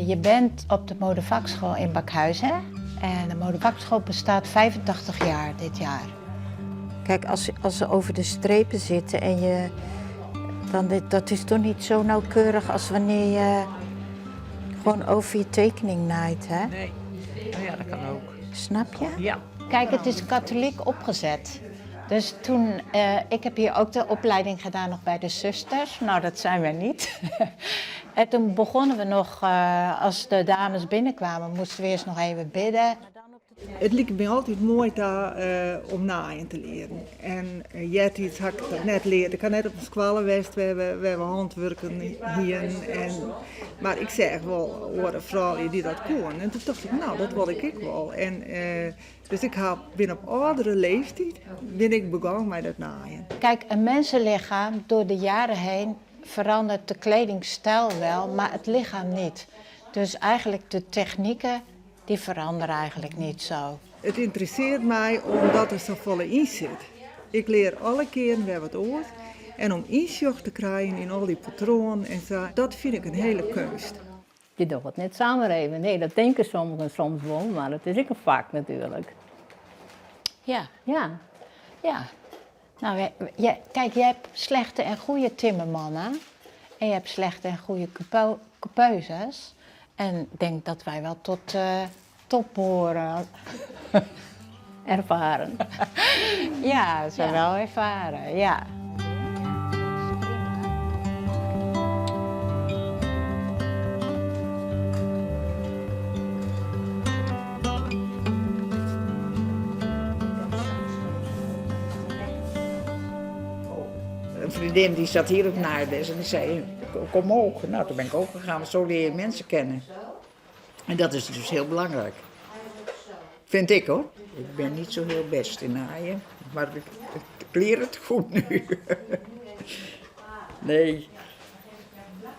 Je bent op de modevakschool in Bakhuizen en de modevakschool bestaat 85 jaar dit jaar. Kijk, als, als ze over de strepen zitten en je, dan dit, dat is toch niet zo nauwkeurig als wanneer je gewoon over je tekening naait, hè? Nee. Oh ja, dat kan ook. Snap je? Ja. Kijk, het is katholiek opgezet. Dus toen, eh, ik heb hier ook de opleiding gedaan nog bij de zusters. Nou, dat zijn wij niet. en toen begonnen we nog, eh, als de dames binnenkwamen, moesten we eerst nog even bidden. It like my altyd moai ta om naaien te learen. En eartiids ha ik dat net leard. Ik ha net op in skoalle west wêr we, wêr we hantwurken hienen. En, mar ik seach wol oare froulju dy't dat koenen. En toen tocht ik, no, dat wol ik ek wol. En, dus ik ha, bin op âldere leeftiid bin ik begûn mei dat naaien. Kijk, een mensenlichaam door de jaren heen verandert de kledingstijl wel, maar het lichaam niet. Dus eigenlijk de technieken, die veranderen eigenlijk niet zo. It ynteressearret my omdat der safolle yn sit. Ik lear alle kearen wer wat oars. En om ynsjoch te krijen yn al dy patroanen en sa, dat fyn ik in hiele keunst. Je docht it net samar even. Nee, dat tinke sommigen soms wol, mar it is ek in fak natuerlik. Ja. Ja. Ja. Nou, kijk, je hebt slechte en goede timmermannen. En je hebt slechte en goede coupeuzes. En ik denk dat wij wel tot uh, top behoren. Ervaren. Ja, ze zijn wel ervaren, ja. Een vriendin die zat hier op naailes en die zei, kom ook. Nou, toen ben ik ook gegaan, want zo leer je mensen kennen. En dat is dus heel belangrijk. Vind ik hoor. Ik ben niet zo heel best in naaien, maar ik, ik leer het goed nu. nee.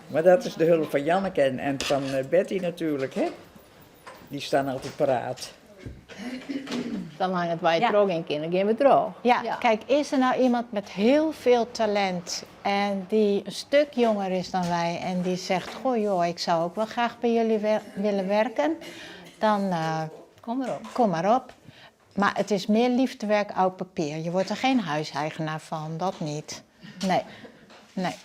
Maar dat is de hulp van Janneke en, en van eh, Betty natuurlijk, hè? Die staan altijd paraat. Salang't wy trochgean kinne, gean we troch. Ja, kijk, is er nou iemand met heel veel talent en die een stuk jonger is dan wij en die zegt, goh joh, ik zou ook wel graag bij jullie willen werken, dan uh, kom maar op. Kom maar op. Maar het is meer liefdewerk oud papier. Je wordt er geen huiseigenaar van, dat niet. Nee, nee.